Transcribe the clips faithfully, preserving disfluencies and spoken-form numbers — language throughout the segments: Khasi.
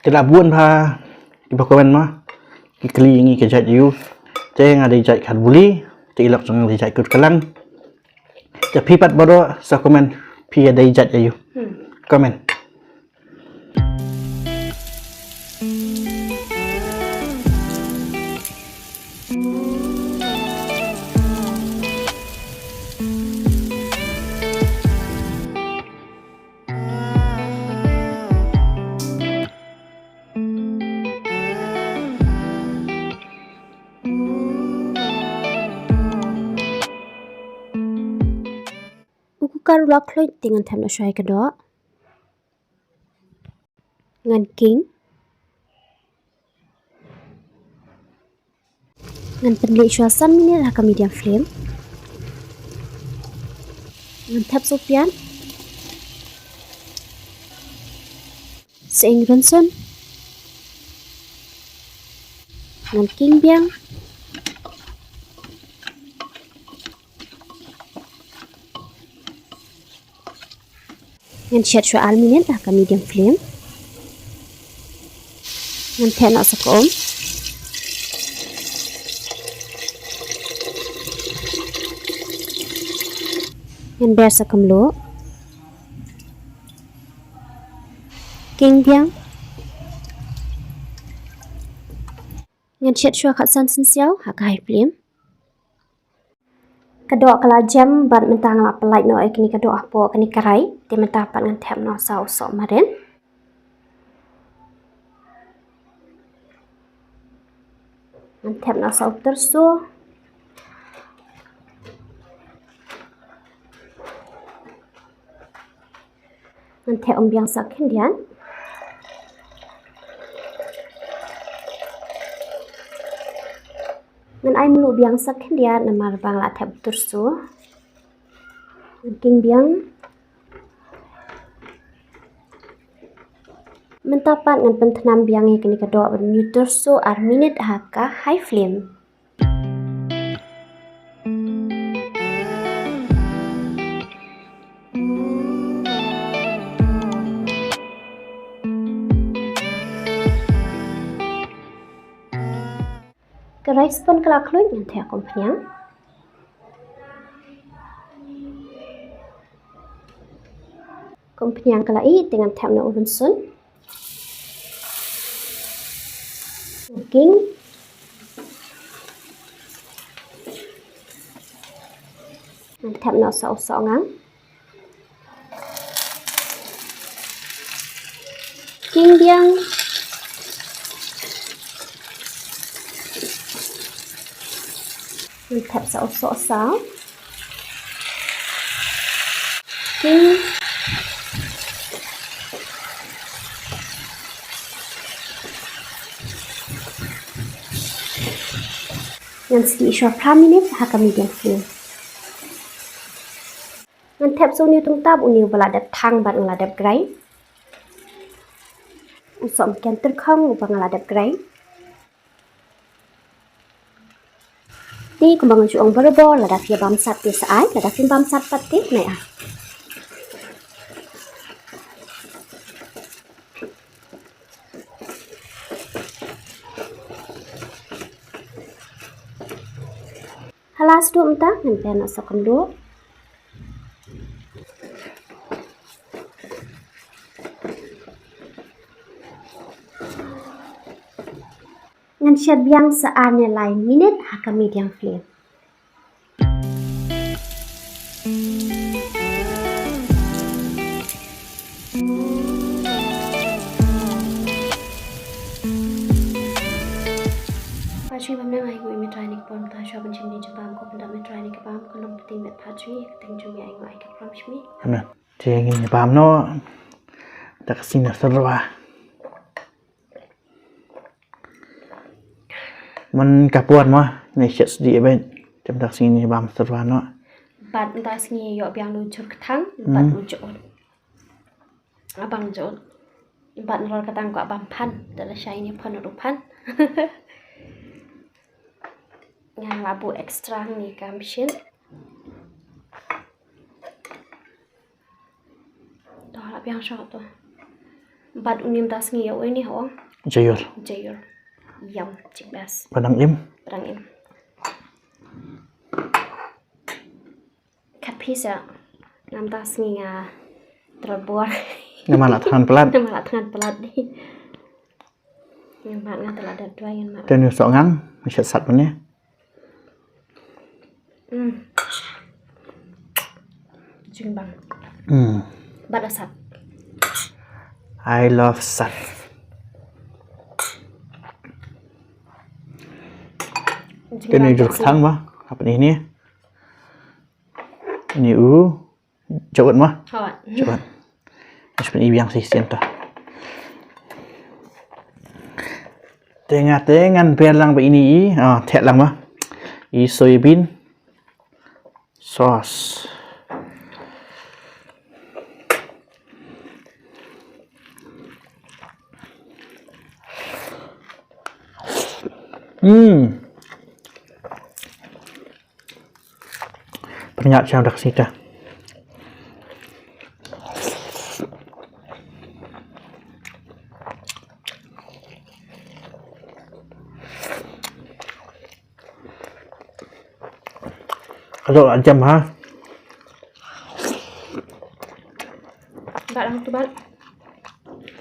Ki la bun bha kiba comment mo, ki kylli ïa ngi ka jait aïu. Te nga dei jait Khatbuli, te i lok jong nga dei jait Kutkalang. Te phi pat baroh sa comment, phi ïa dei jait aïu. Hmm. Comment. U cooker u la khluit, te ngan thep noh shuwa ïa ka doh. Ngan king. Ngan pynlih shuwa san minit ha ka medium flame. Ngan thep sohpiat. Sying rynsun. Ngan king biang. Ngan shet shuwa ar minit ha ka medium flame. Ngan thep noh sa ka um. Ngan ber sa ka mluh. King biang. Ngan shet shuwa khatsan synsiaw ha ka high flame. Ka doh ka la jem bad mynta nga la pynlait noh ïa kane ka doh hapoh kane ka karai. Te mynta pat ngan thep noh sa u soh marin. Ngan thep noh sa u tyrso. Ngan thep um biang sa khyndiat. Ngan ai mluh biang sa khyndiat namar ba nga la thep u tyrso. Ngan king biang. Mynta pat ngan pynthnam biang ïa kane ka doh ban ïa u tyrso ar minit ha ka high flame. Ka rice pun ka la khluit, ngan thep kumphniang. Kumphniang ka la ih, te ngan thep noh u rynsun. King. Ngan thep noh sa u soh ngang. King biang. Ngan thep sa u soh saw. King. Ngan sdieh shuwa phra minit ha ka medium flame. Ngan thep sa une u tungtap, une uba la dep thang bad nga la dep grind. U sohmynken tyrkhong uba nga la dep grind. Te kumba nga ju ong barabor, lada phi ïa bam sat te sa ai, lada phim bam sat pat te nai ai. Ha la sdang mynta ngan pyndonkam sa ka mluh. Ngan shet biang sa ar ne lai minit ha ka medium flame. Pha shu bam ne ngai ngi me try ne ki bam ta shu ban chim ne jabam ko pynda me try ne ki bam ko long pynting me pha shu ka teng jong me ai ngai ka pram shmi. Amen. Te ngin ïa bam noh da ka sngi na syrwa. Mon ka por mo ne shet sdi ebe. Te da ka sngi ngin ïa bam syrwa noh. Bad da ka sngi ïoh biang nu jur ktang bad nu jur. Abang jot. Bad nrol ka tang ko abang phan, da la shai ni phan ru phan. Ngan la bu extra ni kam shin. To la biang shot to. Bad uni mynta sngi ïa u ini ho. Jaiur. Jaiur. Yum, chick best. Ba dang im. Ba dang im. Kat pisa. Mynta sngi nga terbor. Nga man la thngan palat. Nga man la thngan palat di. Nga man nga telah dep dua nga man. Ten yu sok ngang, mi shat sat mane. Hmm. Jingbang. Hmm. Bad asap. I love sat. Ten yu jur kthang ba, apa ni ni? Ini u. Jawat ma? Hot. Jawat. Mas pun ibiang sih sienta. Tengah tengan berlang ba ini i, ah, tek lang ma. I soybean sauce. Hmm. Pynïap sha dak sita. Aduh, ajam ha. Bat lang tu bat.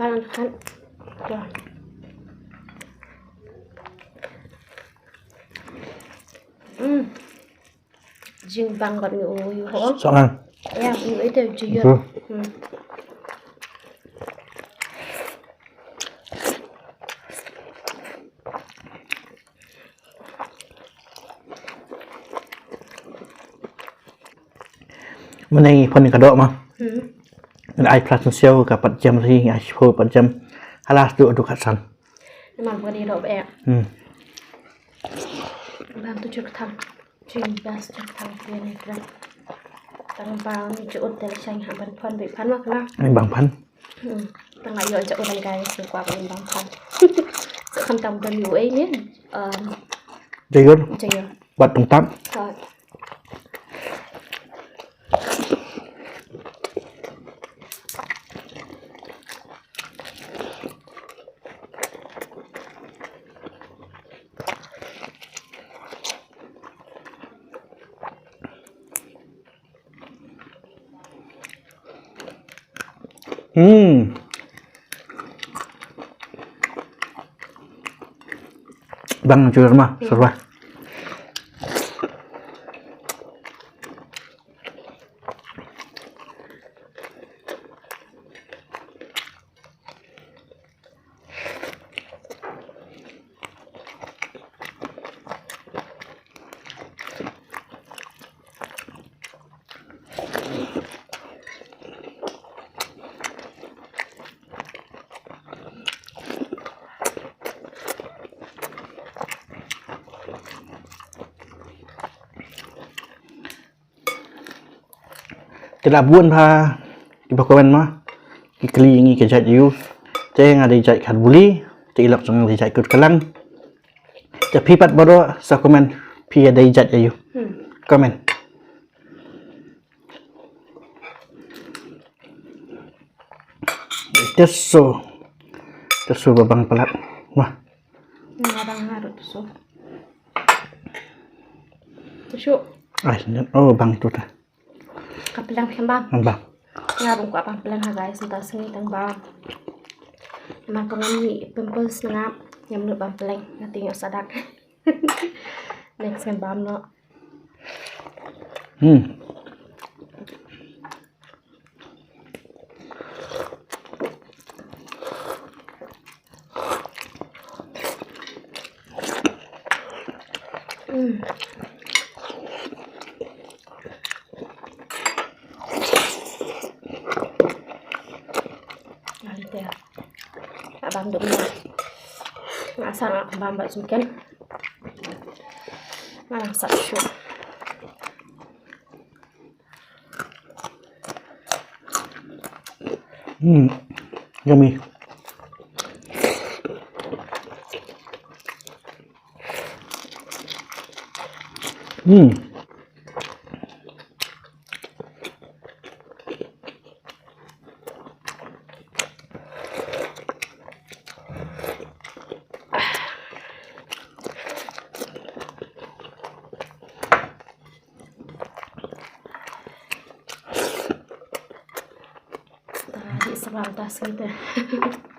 Bat lang dekat. Ya. Hmm. Jingbang bad ngi u yu ho. Soang. Ya, ngi u ite jaiur. Hmm. Hmm. Mynne ngi pon ka doh ma. Hmm. Ngan ai plat siaw ka pat jam ri, ai siaw pat jam. Halas tu adu kat san. Namar bukan di doh be. Hmm. Bang tu jur kthang. Jur bas jur kthang biar ni kena. Tang bang ni jur tel sang ha ban pon be pon ma kena. Ni bang pon. Hmm. Tang ayo jur orang guys ni kwa ban bang pon. Sekan tang ban yu eh ni. Um, Jaiur. Jaiur. Bat tong tam. Hot. Hmm. Bang jur ma, hmm, serba. Te la bun bha kiba comment ma ki kylli ngi ka jait aïu. Te nga dei jait Khatbuli, te i lok jong nga dei jait Kutkalang. Te phi pat baroh sa comment phi ïa dei jait aïu. Hmm. Comment. Te so. Te so ba bang palat. Wah. Nga bang nga ruh te so. Te so. Ai, oh, bang tu ta. Ka pleng phi bam. Bam. Nga ruh kwah bam pleng ha guys, mynta sngi tang bam. Namar ka ngan mih pimples na nga, ngam nud bam pleng, nga tieng ïoh sadak. Next ngan bam noh. Hmm. Hmm. Ngan te. Nga bam dum na. Nga sa nga bam bad sngewken. Nga lang sa shu. Hmm. Yummy. Hmm. Sabab ta sngewthuh.